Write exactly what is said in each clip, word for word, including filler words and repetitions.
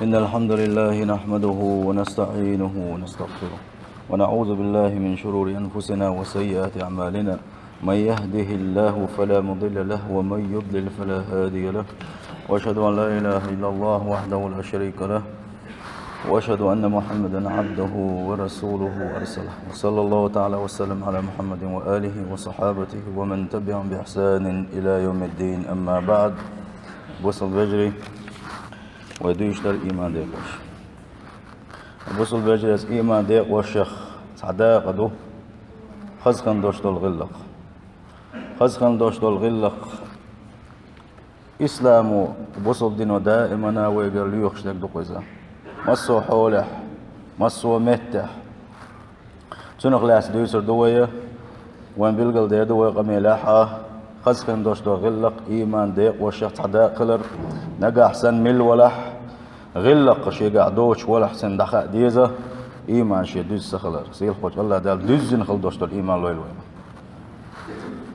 إن الحمد لله نحمده ونستعينه ونستغفره، ونعوذ بالله من شرور أنفسنا وسيئات أعمالنا. من يهده الله فلا مضل له، ومن يضلل فلا هادي له. وأشهد أن لا إله إلا الله وحده لا شريك له، وأشهد أن محمدا عبده ورسوله أرسله. وصلى الله تعالى وسلم على محمد وآله وصحابته ومن تبعهم بإحسان إلى يوم الدين. أما بعد. Бусалба вежарий, вай дуьйцуш дар иман декъош. Бусалба вежарий, иман декъошех цхьа дакъа ду хаза хинна долуш долу гӀиллакх. Хаза хинна долуш долу гӀиллакх исламо, бусалба дино даимана вайгара лоьхуш дерг ду-кх иза. Массо а хьолехь, массо а меттехь. Цунах лаьцна дуьйцур ду вай, вайн билгалдер ду вай къамелехь а, хаза хинна долуш долу гӀиллакх иман декъошех цхьа дакъа хилар, нагахь санна мила валахь, гӀиллакх шегахь доцуш валахь санна дӀахаа деза, иман шен дуьзна ца хилар. Сийлахьчу АллахӀ Дала дуьззина хила долуш долу иман лойла вайна.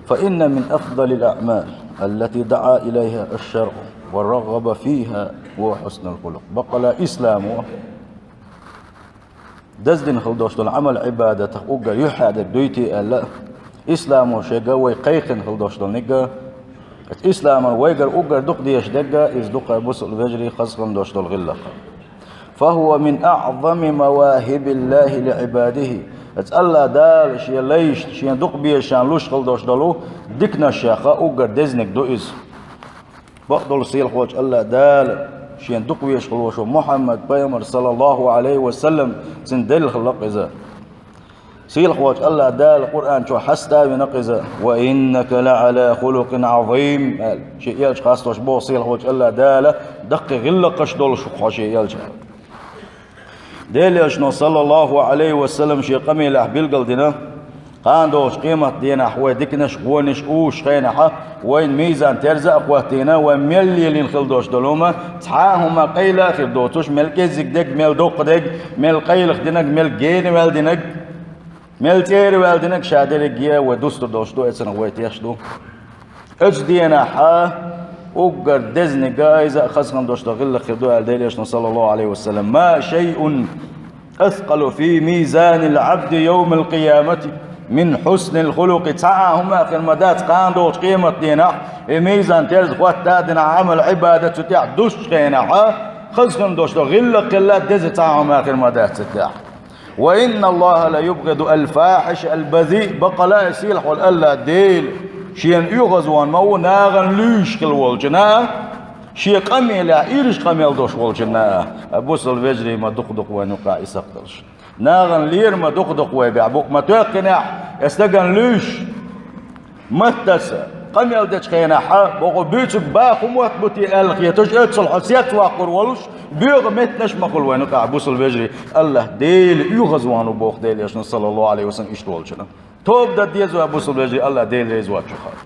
فإن من أفضل الأعمال التي دعا إليها الشرع ورغب فيها هو حسن الخلق. Баккъала исламо даздина хила долуш долу Ӏамал-Ӏибадатах уггар юьххьехь дерг дуй те аьлла, исламо шега вай кхайкхина хила долуш долу нигга, исламан вайгара уггар дукха дезаш дерг, иза ду-кх, бусалба вежарий, хаза хинна долуш долу гӀиллакх. فهو من أعظم مواهب الله لعباده. Иза АллахӀ Дала шен лайшна, шен дукха безачарна луш хила долуш долу диканашех уггар дезаниг ду иза. Бакъдолу сийлахьчу АллахӀ Дала шен дукха везаш хила волуш волу Мухьаммад пайхамар, саллаллаху Ӏалайхи ва саллам, цуьнан делла хилла-кх иза. Сийлахьчу АллахӀ Дала Къуръан чохь хьаста а вина-кх иза: «Ва иннака ла Ӏала хулукъин Ӏазим», – аьлла. Шен элча хестош боху сийлахьчу АллахӀ Дала: «Даккхий гӀиллакхаш долуш ву хьо, шен элча», – аьлла. Делан элчано, саллаллаху Ӏалайхи ва саллам, шен къамелехь билгалдина, кхана догӀучу къематдийнахь вай диканаш, вонаш увсучу хенахь, вайн мизан терза а хӀоттийна, вай мел лелийна хила долуш долу хӀума, цхьа а хӀума къайла а хир доцуш, мел кӀеззиг дерг, мел доккха дерг, мел къайлаха динарг, мел гена ваьлла динарг, мел цӀера ваьлла динарг, ша дерриге а вай дустур долуш ду, оцунах вай теш ду. Оцу денахь а уггар дезаниг а, иза а хаза хинна долуш долу гӀиллакх хир ду аьлла Делан элчано, саллаллаху Ӏалайхи ва саллам: «Ма шайъун аскъалу фи мизанил Ӏабди йовмал къиямати мин хьуснил хулукъи». Цхьа а хӀума а хир ма дац кхана догӀучу къематдийнахь, и мизан терза хӀотта а дина, Ӏамал-Ӏибадат цу тӀехь дусучу хенахь а, хаза хинна долуш долу гӀиллакх хилла деза цхьа а хӀума а хир ма дац цу тӀехь. «Ва инна Аллаха ла юбгӀиду ал-фахьиш ал-базиъ», баккъала а сийлахь волу АллахӀ Дела шена оьгӀазван ма ву нахана луьйш хила волчунна а, шен къамелехь ирча къамел долуш волчунна а. Бусалба вежарий, ма дукха ду-кх вайна юкъахь и сакхталш. Нахана лера ма дукха ду-кх вайгахь, букъ ма тоьхкинехь, и стагана луьйш. Маттаца къамел дечу хенахь а, боху, буьйцург баха хӀун мотт бу те аьлла хеташ, оццул хьо сецваккхур волуш, боьха меттанаш а ма хуьлу вайна юкъахь, бусалба вежарий. АллахӀ Дела оьгӀазван ву боху Делан элчано, саллаллаху Ӏалайхи ва саллам, иштта волчунна. Тоба дан деза вай, бусалба вежарий, АллахӀ Дела реза воцчу хенахь.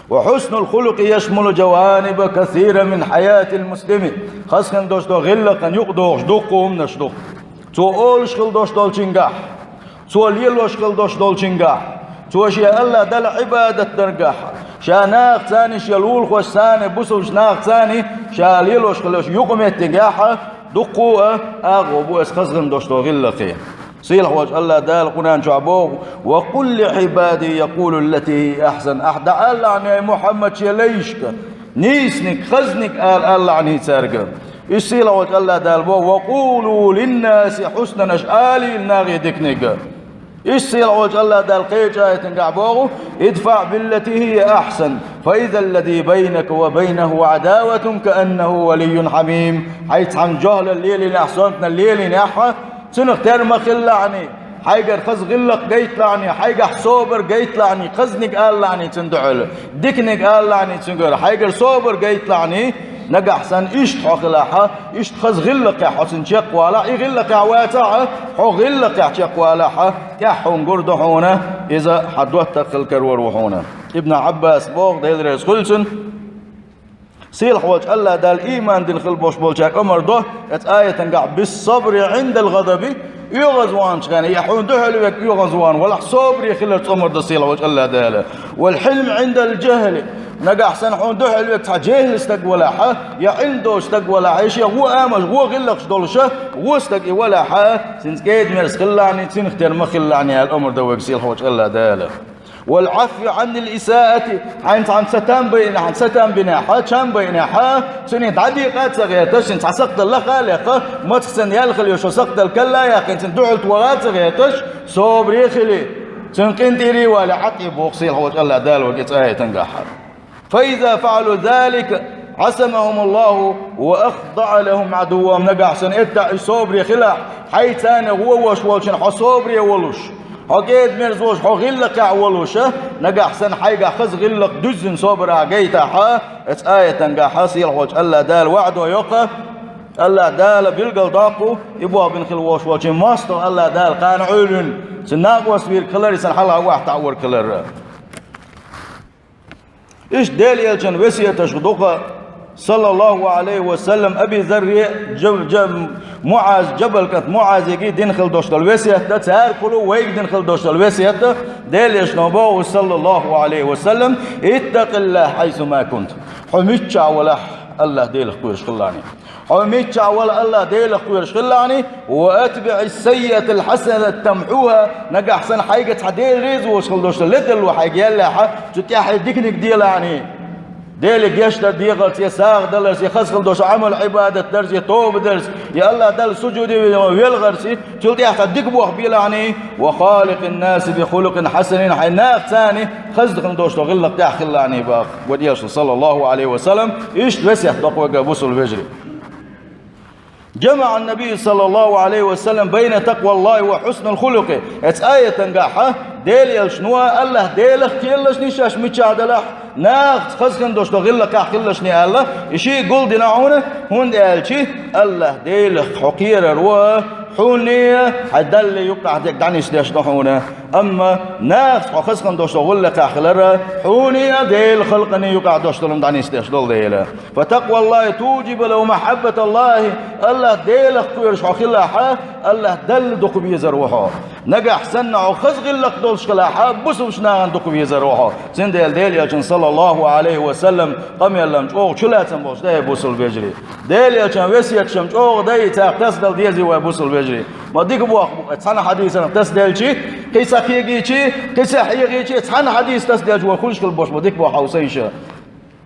«Ва хьуснул хулукъи яшмулу жаваниба касира мин хьаятил муслими». Хаза хинна долуш долу гӀиллакхан юкъадогӀуш дуккха хӀуманаш ду. Цо олуш хила долуш долчуьнгахь, цо лелош хила долуш долчуьнгахь, цо шен АллахӀ Далла Ӏибадат даргахь, ша нахаца а, шен лулахошца а, бусалба нахаца а ша лелош хила йолуш юкъаметтигехь а, дуккха а агӀо бу иза хаза хинна долуш долу гӀиллакхе. Сийлахьчу АллахӀ Дала Къуръан чохь боху: «Ва къул ли Ӏибади якъулу ллати хьия ахьсан». Ахьа дӀаалалахьаний, ай Мухьаммад, шен лайшка, нийсаниг, хазниг ала алалахьаний цаьрга. Иза сийлахьчу АллахӀ Дала боху: «Ва къулу линнаси хьуснан», аша алийла нахе диканиг. Иза сийлахьчу АллахӀ Дала кхечу аятангахь боху: «ИдфаӀ биллати хьия ахьсан, фа иза ллази байнака ва байнаху Ӏадаватун кааннаху валийюн хьамим». Хьайца цхьана жохӀалла лелийнехь, сонтана лелийнехь, цунах тера ма хилалахьаний, хьайгара хаза гӀиллакх гайталахьаний, хьайгахь собар гайталахьаний, хазниг алалахьаний цунна дуьхьал, диканиг алалахьаний цуьнгара, хьайгара собар гайталахьаний, нагахь санна иштта хьо хилахь, иштта хаза гӀиллакхехь хьо цунна чекхвалахь, и гӀиллакхехь вацахь, хьо гӀиллакхехь чекхвалахь, тӀаьхьа хьуна гур ду хьуна, иза хьан доттагӀа хила карор ву хьуна. Ибн Ӏаббаса боху, Дела реза хуьлда цунна, сийлахьчу АллахӀ Дала ийман дина хила болуш болчаьрга омра до, оцу аятангахь: «Биссабри Ӏиндал гӀадаби», оьгӀазваханчу хенахь, я хьуна дуьхьал верг оьгӀазвахана валахь, собаре хиларца омра до сийлахьчу АллахӀ Дала. «Вал хьилми Ӏиндал жахӀли», Нагахь санна хьуна дуьхьал вега цхьа жехӀил стаг валахьа, я Ӏилма долу стаг валахьа, я шен вон амалш, вон гӀиллакхаш долуша, вон стаг и валахьа, цуьнца кӀеда-мерза хилалахьний, цуьнах тера ма хилалахьний аьлла омра до вайга сийлахьчу АллахӀ Дала. «Вал-Ӏафви Ӏанил исаати», хьайна цхьамма цатам байинехь, цатам бинехьа, чам байинехьа, цуьнан дӀадекъа а ца гӀерташ, цуьнан цхьа сакхтал лаха а лекха, мацах санна ял хила йолу сакхтал калла а яьккхина, цуьнан дуьхьал тоха а ца гӀерташ, собаре хили, цуьнан къинтӀера а вали, Ӏад боху сийлахьчу АллахӀ Дала вайга цу аятангахьа. «Фа иза фаӀалу залика, Ӏасамахумуллаху ва ахдаӀа лахум Ӏадуввахум». Нагахь санна этта и собаре хилахь, хьай царна гӀо веш волчун хьо собаре волуш, хьо кӀеда-мерза волуш, хьо гӀиллакхехь волуша, нагахь санна хьайгахь хаза гӀиллакх дуьззина собарехь гайтахьа, эцу аятангахьа сийлахьчу АллахӀ Дала ваӀдо йоккха, АллахӀ Дала билгал доккху, и бохбина хила веш волчун мостагӀа АллахӀ Дала кхана Ӏуьйрина, цуьнан накъост вийриг хилар, и сан хьалха охьатаӀа вар хилар. Иштта Делан Элчан весеташ дукха, саллаллаху Ӏалайхи ва саллам, Аби Зарре, Джаб-, Джаб-, МуӀаз, Джабал кӀант МуӀазиге дина хила долуш долу весет ду, цаьргахула вайга дина хила долуш долу весет ду, Делан Элчано боху, саллаллаху Ӏалайхи ва саллам: «Иттакъиллахьа хьайсу ма кунта». Хьо миччахь валахь, АллахӀ Делах кхоьруш хилалахьний. Хьо миччахь вала, АллахӀ Делах кхоьруш хилалахьний, «ва атбиӀис саййиатал хьасаната тамхьуха», нагахь санна хьайга цхьа Дела реза воцуш хила долуш ледарло хьайга яллехьа, цу тӀаьхье диканиг делахьний. Деле гечдар дехарца, я сагӀа даларца, я хаза хила долуш Ӏамал-Ӏибадат дарца, я тоба дарца, я АллахӀ Далла сужуде велхарца, цул тӀаьхьа цхьа дика бохбелахьний, «ва халикъин наса би хулукъин хьасанин», хьайн нахаца а хаза хила долуш гӀиллакх тӀехь хилалахьний боху вайн Элчано, саллаллаху Ӏалайхи ва саллам, иштта весет доккху вайга, бусалба вежарий. جمع النبي صلى الله عليه وسلم بين تقوى الله وحسن الخلق. Эцу аятангахьа Делан Элчано АллахӀ Делах кхералашний шаьш миччахь далахь, нахаца хаза хила долуш гӀиллакхехь хилалашний аьлла, и шиъ гулдина хьуна, хӀунда аьлча АллахӀ Делах хьо кхерар ву, хьуна хьайн Далла юккъехь дерг дӀанисдеш ду хьуна. Амма нахаца хьо хаза хила долуш гӀиллакхехь хилар, хьуна Делан халкъана юккъехь долуш долу дӀанисдеш долу дела. فتقوى الله توجب له محبة الله, АллахӀ Делах кхоьруш хьо хилахьа, АллахӀ Далла дукха везар ву хьо. Нагахь санна хьо хаза гӀиллакх долуш хилахьа, бусалба нахана дукха везар ву хьо. Цундела Делан Элчано, саллаллаху Ӏалайхи ва саллам, къамелам чӀогӀа чулацам болуш дай, бусалба вежарий. Делан Элчан весеташам чӀогӀа дай, царах тасадала дезий вай, бусалба вежарий. Ма дика боху бу, цхьана хьадисанах тасаделчи, кхин ца кхегийчи, кхин ца хьегийчи, цхьана хьадис тасаделчи вай хуьлуш хила болуш, ма дика боху хьовсийша.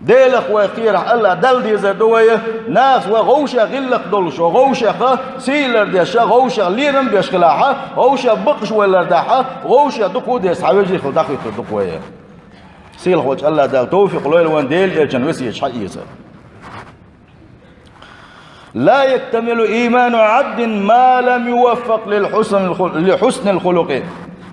Делах вай кхерахь, АллахӀ Далла дезар ду вай, нахаца вай вовшех гӀиллакх долуш, вовшех сий лардеш, вовшех лерам беш хилахьа, вовшех бакъаш вай лардахьа, вовшех дукха а деза цхьа вежарий хила дӀахуьттур ду вай. Сийлахьчу АллахӀ Дала товфикъ лойла вайна Делан Элчан весеташ хьаэца. لا يكتمل إيمان عبد ما لم يوفق للحسن الخل-، لحسن الخلق.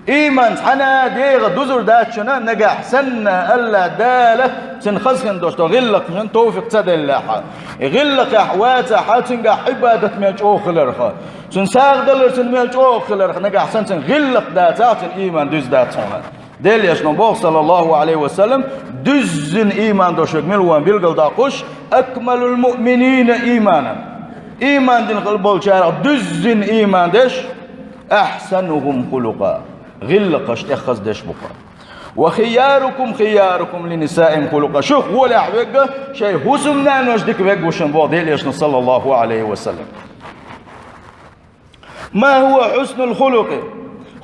Ийман цхьана а дегӀан дузур дац шуна, нагахь санна АллахӀ Дала цуьнан хаза хила долуш долу гӀиллакхашна товфикъ ца деллехьа. И гӀиллакхехь вацахьа, цуьнгахь Ӏибадат мел чӀогӀа хиларха, цуьнан сагӀа далар цуьнан мел чӀогӀа хиларха, нагахь санна цуьнан гӀиллакх дацахь, цуьнан ийман дуьзна дац хьуна. Делан Элчано боху, саллаллаху Ӏалайхи ва саллам, дуьззина ийман долуш верг мила ву аьлла билгал доккхуш, «أكمل المؤمنين إيمانا». Ийман дина хила болчарах дуьззина ийман деш, «أحسنهم خلقا». ГӀиллакхаш тӀех хаза деш бу-кх. «وخياركم خياركم لنسائهم خلقا». Шух гӀолехь верг шайн хӀусамнанойх дика верг ву шуна боху Делан Элчано, саллаллаху Ӏалайхи ва саллам. «ما هو حسن الخلق؟»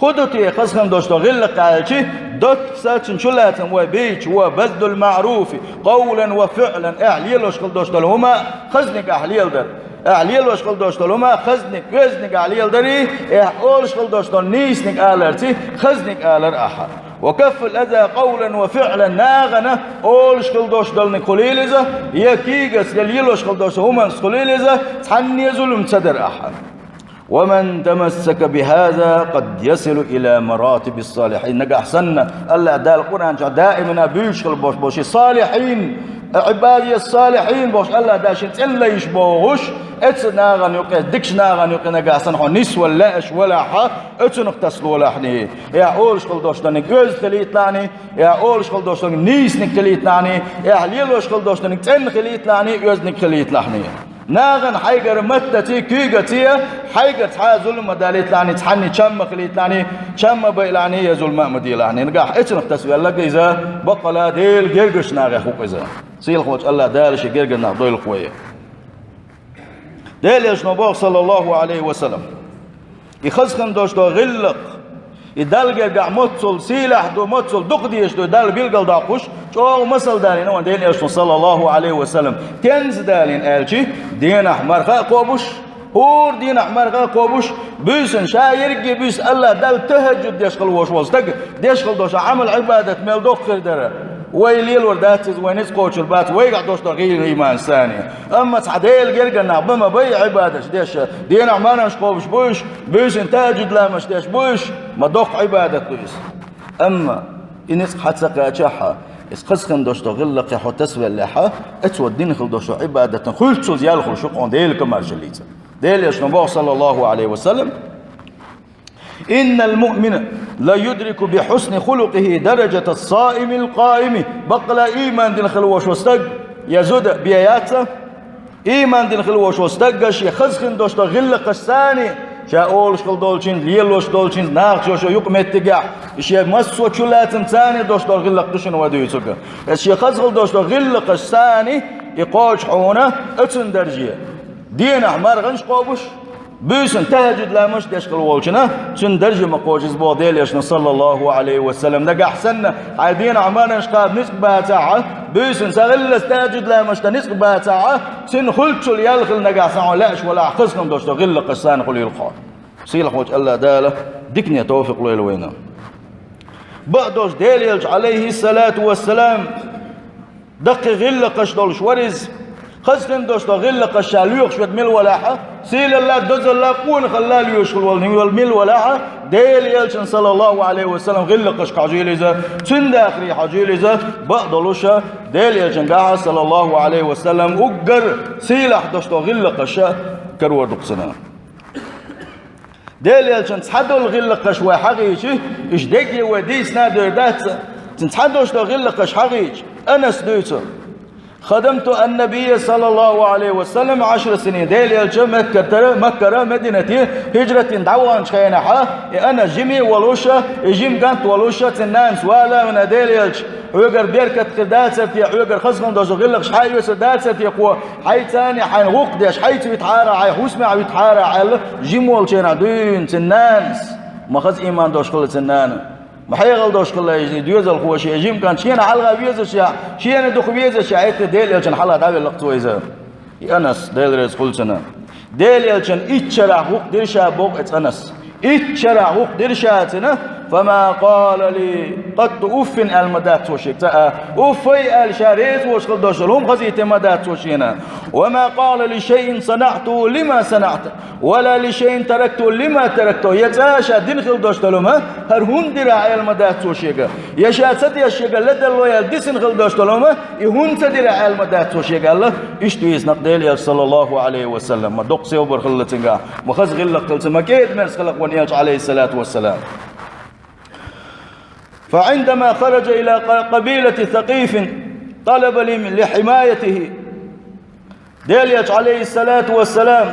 ХӀун ду те хаза хила долуш долу гӀиллакх аьлча, доцца цуьнан чулацам вай бийча ву, «بذل المعروف قولا وفعلا», ахь лелош хила долуш долу хӀума хазниг ахь леладар. Ахь лелош хила долуш долу хӀума хазниг, оьзниг ахь леладарий, ахь олуш хила долуш долу нийсаниг аларций, хазниг алар ахьа. «وكف الأذى قولا وفعلا», нахана олуш хила долуш долуниг хуьлийла иза, я кийгаца, я лелош хила долуш долу хӀуманца хуьлийла иза, цхьанне зулам ца дар ахьа. «ومن تمسك بهذا قد يصل إلى مراتب الصالحين». Нагахь санна, АллахӀ Дала Къуръан чохь даимана буьйцуш хила болуш болу ши салихьийн, Ӏибадия салихьийн бохуш, АллахӀ Дала шен цӀе лайш бохуш, эцу нахана юкъе, дикачу нахана юкъе нагахь санна хьо нисвала лаьаш валахьа, оцунах тасалолахь хьуна. Ахь олуш хила долуш долуниг оьзда хилийталахь хьуна, ахь олуш хила долуш долуниг нийсаниг хилийталахь хьуна, ахь лелош хила долуш долуниг цӀена хилийталахь хьуна, оьзниг хилийталахь хьуна. Нахана хьайгара маттаций, куьйгаций, хьайгара цхьа а зулам ма далийталахьний, цхьанний чам ма хилийталахьний, чам ма байалахьний, я зулам а ма дийлахьний. Нагахь эцунах тасавелларг иза, баккъала Делан гергарчу нахах ву-кх иза. Сийлахьволчу АллахӀ Дала шен гергара нах дойлахь вай. Делан Элчано боху, саллаллаху Ӏалайхи ва саллам, и хаза хин долуш долу гӀиллакх, и Далла гергахь моццул сийлахь ду, моццул дукха дезаш ду, Далла билгалдоккхуш, чӀогӀа масал далийна вайн Делан Элчано, саллаллаху Ӏалайхи ва саллам. Тенца далийна аьлча, денахь марха а кхобуш, хӀора денахь марха а кхобуш, буьйсанна ша ерриге буьйса АллахӀ Далла тахӀажжуд деш хила волуш волу стаг деш хила долуш Ӏамал-Ӏибадат мел доккха хир дара. Вай лелор дац иза, вай ницкъ кхочур бац, вайгахь долуш долу гӀийла иманца царна. Амма цхьа Делан гергара нах бан ма бай Ӏибадаташ деш, денахь марханаш кхобуш буйш, буьйсанна тахӀажжуд-ламазаш деш буйш, ма доккха Ӏибадат ду иза. Амма и ницкъ хьан ца кхачахь, иза хаза хин долуш долу гӀиллакхе хьо тасавеллехь, оцо дина хила долуш долу Ӏибадатан хуьлуччалц ял хуьлуш ю-кх хьуна Делан комаьршаллица. Делан Элчано боху, саллаллаху Ӏалайхи ва саллам: «Иннал муъмина ла юдрикъу би хьусни хулукъихӀи даражатас саимил къаими». Баккъала иман дина хила волуш волу стаг, я зуда бен яц, иман дина хила волуш волу стагга шен хаза хин долуш долу гӀиллакхашца царна, ша олуш хила долчуьнца, лелош долчуьнца, нахаца шен юкъаметтигехь, шен массо а чулацамца царна долуш долу гӀиллакх ду шуна вай дуьйцург. Иза шен хаза хила долуш долу гӀиллакхашца царна, и кхочу хьуна оцунна дарже. Денахь марханаш кхобуш, буьйсанна тахӀажжуд-ламазаш деш хила волчунна, цуьнан дарже ма кхочу иза боху Делан Элчано, саллаллаху Ӏалайхи ва саллам. Нагахь санна, хьайн денахь марханаш кхаба ницкъ бацахь, буьйсанна сан гӀиллакхца тахӀажжуд-ламазаш дан ницкъ бацахь, цуьнан хуьлуччалц ял хила нагахь санна хьо лаьаш валахь, хаза хин долуш долу гӀиллакхашца царна хуьлийла хьо. Сийлахьволчу АллахӀ Дала дикане товфикъ лойла вайна. Бакъдолуш Делан Элча, Ӏалайхиссалату вассалам, даккхий гӀиллакхаш долуш вара иза. Хаза хин долуш долу гӀиллакхаш ша лоьхуш верг мила валахь а, сийлалла, дозалла, къонахалла лоьхуш хила волу мила валахь а, Делан Элчанан, саллаллаху Ӏалайхи ва саллам, гӀиллакхашка хьожийла иза, цуьнан дахаре хьожийла иза, бакъдолуш а Делан Элчанна гахь а, саллаллаху Ӏалайхи ва саллам, уггар сийлахь долуш долу гӀиллакхаш карор ду-кх цуьнан. Делан Элчанан цхьадолу гӀиллакхаш вай хьахийча, уьш дерриге вай дийцина а дер дац, цуьнан цхьадолуш долу гӀиллакхаш хьахийча, Анас дуьйцу: «Хадамту ан-набийя, саллаллаху Ӏалайхи ва саллам, Ӏашра синин». Делан Элча Маккара, Маккара Мадинате хӀижрат дина дӀаваханчу хенахь, и Анас жима а волуш, и жима кӀант а волуш, цуьнан нанас вала а вина: «Делан Элча, хьоьгара беркат хир дацара те, хьоьгара хаза хин долуш долу гӀиллакхаш хьаэцар дацара те кхо, хьайца а хьайна гӀуллакх деш, хьайца витахьара, хьайн хӀусамехь витахьара», аьлла, жима волчу хенахь дуьйна цуьнан нанас. Ма хаза иман долуш хилла цуьнан нана. Ма хьекъал долуш хилла и доьзалхо, шен жима кӀант шена хьалха везаш а, шена дукха везаш а, хӀетте Делан Элчанна хьалха дӀавелла-кх цо иза. И Анас, Дела реза хуьлда цунна. Делан Элчанна итт шарахь гӀуллакх дира ша, боху оцу Анас. Итт шарахь гӀуллакх дира ша цуьнан, «фама къала ли къатту уффин» аьлла ма дац цо шега цкъа а. «Уффай» аьлла, ша реза волуш хила долуш долу хӀума хазийта ма дац цо шена. «Ва ма къала ли шайин санаъту лима санаъта, ва ла ли шайин таракту лима таракту». Я цкъа ша дина хила долуш долу хӀума, хӀара хӀунда дира аьлла ма дац цо шега. Я ша ца деш шега ладалло аьлла дисина хила долуш долу хӀума, и хӀунда ца дира аьлла ма дац цо шега аьлла, иштта веза-кх Делан Элча, саллаллаху Ӏалайхи ва саллам. Ма доккха севбар хилла цуьнгахь, ма хаза гӀиллакх хилла цуьнгахь, ма кӀеда-мерза хилла-кх вайн Элча, Ӏалайхиссалату вассалам. «Фа Ӏиндама хараджа ила къа-, къабилати Сакъифин, тӀалаба ли, ли хьимаятихӀи». Делан Элча, Ӏалайхиссалату вассалам,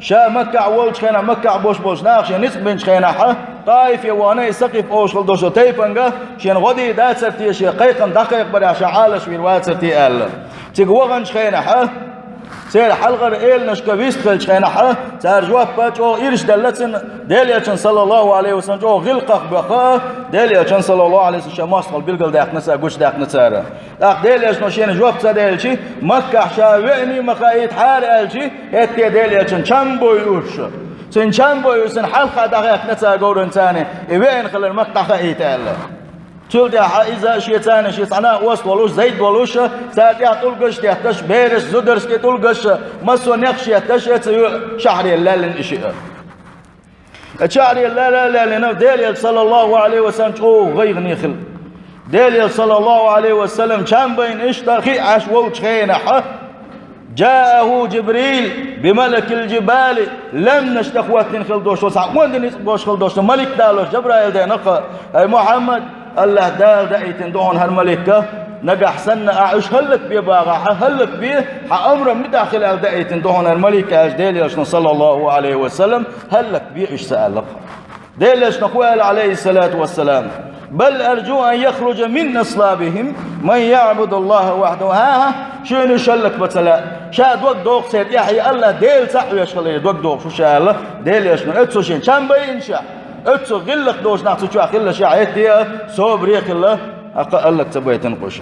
ша Маккахь волчу хенахь, Маккахь болуш болчу наха шен ницкъ бинчу хенахь, ТӀаифе вахана и Сакъиф олуш хила долуш долу тайпанга шена гӀо дийр дацара те, шен кхайкхам дӀакхайкхабарехь ша Ӏалашвийр вацара те аьлла. Цига ваханчу хенахь, церан хьалхара эланашка вистхилчу хенахь, цара жоп а чӀогӀа ирча делла цуьнан, Делан Элчанна, саллаллаху Ӏалайхи ва саллам, чӀогӀа гӀиллакхах баьхна, Делан Элчанна, саллаллаху Ӏалайхи ва саллам, шайн мостагӀалла билгалдаьккхина цара, гучудаьккхина цара. ТӀаккха Делан Элчано шена жоп ца делча, Маккахь ша веаний ма хаийтахьара аьлча, хӀетте Делан Элчанна чам бойуш, цуьнан чам бойуш, цуьнан хьалха дӀахаьхкина цара говрана царна, и веана хилар Макка дӀахаийта аьлла. Цул тӀаьхьа иза шен царна, шен цхьана а оста волуш, Зайд волуш, цара тӀехь тӀулгаш а тетташ, бераш, зударшка тӀулгаш, массо а некъаш етташ, эца ю шахьаре лаьллина и шиъ. Ткъа шахьаре лала а лаьллина, Делан Элча, саллаллаху Ӏалайхи ва саллам, чӀогӀа гӀайгӀане хилла. Делан Элча, саллаллаху Ӏалайхи ва саллам, чам байна иштта хиъ Ӏаш волчу хенахь, «ДжааӀахӀу Джибрил би малакил джибали», лаьмнаш тӀехӀоттийна хила долуш, цхьа онда ницкъ болуш хила долуш, малик далош Джабраил деана-кх: «ХӀай Мухьаммад, АллахӀ Дала даийтина ду хьуна хӀара малик, Нагахь санна ахь уьш хӀаллакбе багӀахь, хӀаллакбе, хьан амран муьтӀахь хила аьлла даийтина ду хьуна хӀара малик аьлча, Делан Элчано, саллаллахӀу Ӏалайхи ва саллам, хӀаллакбе уьш ца аьлла-кх. Делан Элчано хӀу аьлла, Ӏалайхиссалату вассалам: «بل أرجو أن يخرج من أصلابهم من يعبد الله وحده». ХӀан-хӀа, шена уьш хӀаллакбан ца лаьа. Ша дог доху церан тӀаьхье, АллахӀ Дела цхьаъ веш хиларе дог дохуш ву ша аьлла, Делан Элчано. Оццу шена чам байина ша. Оццу гӀиллакх долуш нах цу чохь хилла ша, хӀетте а собаре хилла, хӀокхо хӀаллак ца байтина-кх уьш.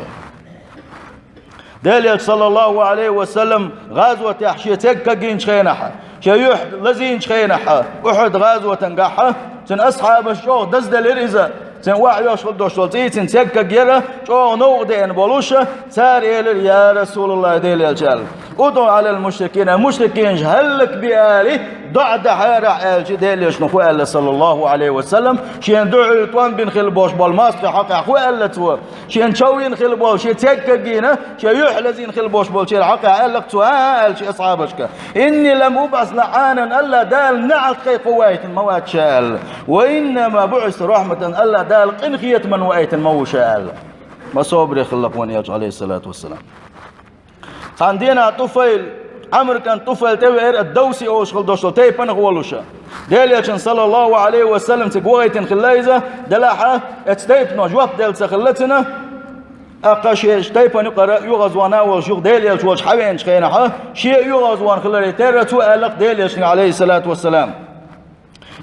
Делан Элча, саллаллахӀу Ӏалайхи ва саллам, гӀазотехь шен церг кагийначу хенахь, шен юьхь лазийначу хенахь, Ухьуд гӀазотан гахь, цуьнан асхьабаш чӀогӀа дазделира иза. Цуьнан охьайоьхуш хила долуш долу цӀий цуьнан церг кагъяра, чӀогӀа новкъа деана болуш, цара элира: «Я РасулаллахӀ, Делан Элча», аьлла, «удӀу Ӏалал мушрикин», мушрикинаш хӀаллакбе ала, доӀа дан хьарахь, аьлча, Делан Элчано хӀу аьлла, саллаллахӀу Ӏалайхи ва саллам, шена дуьхьал тӀом бина хила болуш болу мостагӀийн хьокъехь хӀу аьлла цо, шена чов йина хила болу, шен церг кагийна, шен юьхь лазийна хила болуш болчеран хьокъехь аьлла-кх цо, а, а, аьлча, асхьабашка: «إني لم أبعث لعانا», АллахӀ Дала неӀалт кхайкхо ваийтина ма вац ша аьлла. «وإنما بعثت رحمة», АллахӀ Дала къинхетамна ваийтина ма ву ша аьлла. Ма собаре хилла-кх вайн Элча, Ӏалайхиссалату вассалам. Цхьана дийнахь ТӀуфайл, Ӏамр кӀант ТӀуфайл тӀевеара Давси олуш хила долуш долу тайпанах волуш. Делан Элчано, саллаллахӀу Ӏалайхи ва саллам, цига вахийтина хилла иза, делахь а, оцу тайпано жоп делла ца хилла цуьнан, тӀаккха шен тайпана юкъара оьгӀазвахна а волуш юха Делан Элча волчу хьавеанчу хенахь, шен оьгӀазвахна хиларе терра цо аьлла-кх Делан Элчанга, Ӏалайхиссалату вассалам.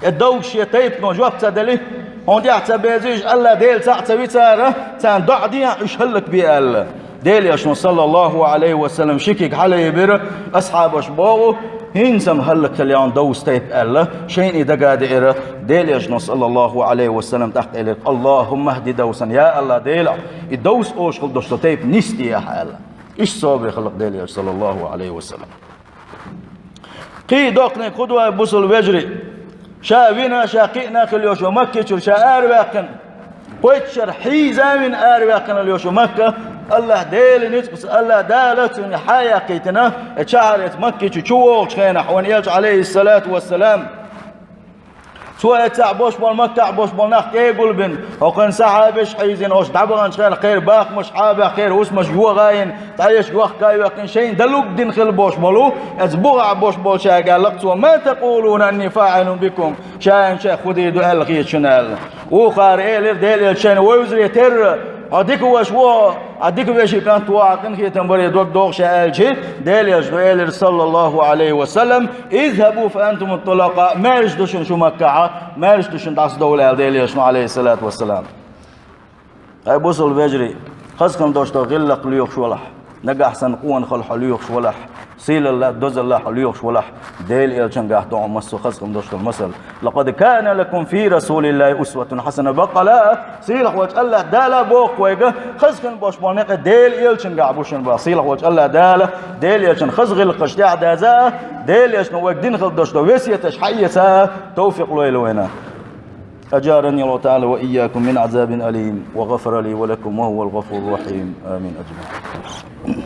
И Давс шен тайпано жоп ца делли, хьуна тӀехь ца беза уьш, АллахӀ Дела цхьаъ ца ви цара, царна доӀа дехьа уьш хӀаллакбе аьлла. Делан Элчано, саллаллахӀу Ӏалайхи ва саллам, ши куьг хьалаайбира, асхьабаш боху: «ХӀинца-м хӀаллакьхилла хьуна Давс тайпа», аьлла, шайна и дага а деара. Делан Элчано, саллаллахӀу Ӏалайхи ва саллам, тӀаккха элира: «اللهم اهد دوسا», я АллахӀ Дела, и Давс олуш хила долуш долу тайпа нисдехьа аьлла. Иштта собаре хилла-кх Делан Элча, саллаллахӀу Ӏалайхи ва саллам. Кхин а доккханиг хӀун ду, бусалба вежарий? Ша вина, ша кхиъна хилла йолуш йолу Макка чуьра ша араваьккхина, кхойтта шарахь хьийза а вина араваьккхина йолуш йолу Макка, АллахӀ Делан ницкъаца, АллахӀ Дала цунна хьа а яьккхийтина, и чахьар эца Макка чу чу вогӀучу хенахь, вайн Элча, Ӏалайхиссалату вассалам, цо эццахь болуш болу, Маккахь болуш болу нах тӀе а гулбина, хӀокхуьнан сахьабаш а хьийзина, оцу дӀабаханчу хенахь кхеран бахамаш хьаба, кхеран хӀусамаш йогӀа а йина, дӀаэцча йохка а йоьккхина, шайна дан лугдина хилла болуш болу, эца бухахь болуш болчаьрга аьлла-кх цо: «ما تقولون أني فاعل بكم؟» Ша шайх хӀун дийр ду аьлла хета шуна аьлла. Вукхара элира Делан Элчане: «Вай вежарий, терра, хьо дика ваша ву, хьан дика вешин кӀант ву, хьан къинхетам баре дог доху ша», аьлча, Делан Элчано элира, саллаллахӀу Ӏалайхи ва саллам: «اذهبوا فأنتم الطلقاء», маьрша ду шуна шу Маккахьа, маьрша ду шуна дӀасадовла аьлла Делан Элчано, Ӏалайхиссалату вассалам. Хьай бусалба вежарий, хаза хила долуш долу гӀиллакх лоьхуш валахь, нагахь санна къонахалла хьо лоьхуш валахь, сийлалла, дозалла хьо лоьхуш валахь, Делан Элчангахь ду хьуна массо а хаза хила долуш долу масал: «لقد كان لكم في رسول الله أسوة حسنة». Баккъала а, сийлахь волчу АллахӀ Дала боху вайга, хаза хила болуш болу некъ Делан Элчангахь бу шуна боху. Сийлахь волчу АллахӀ Дала Делан Элчан хаза гӀиллакхаш тӀехь а даза, Делан Элчано вайга дина хила долуш долу весеташ хьаэца товфикъ лойла вайна. أجارني الله تعالى وإياكم من عذاب أليم، وغفر لي ولكم، وهو الغفور الرحيم. آمين أجمعين.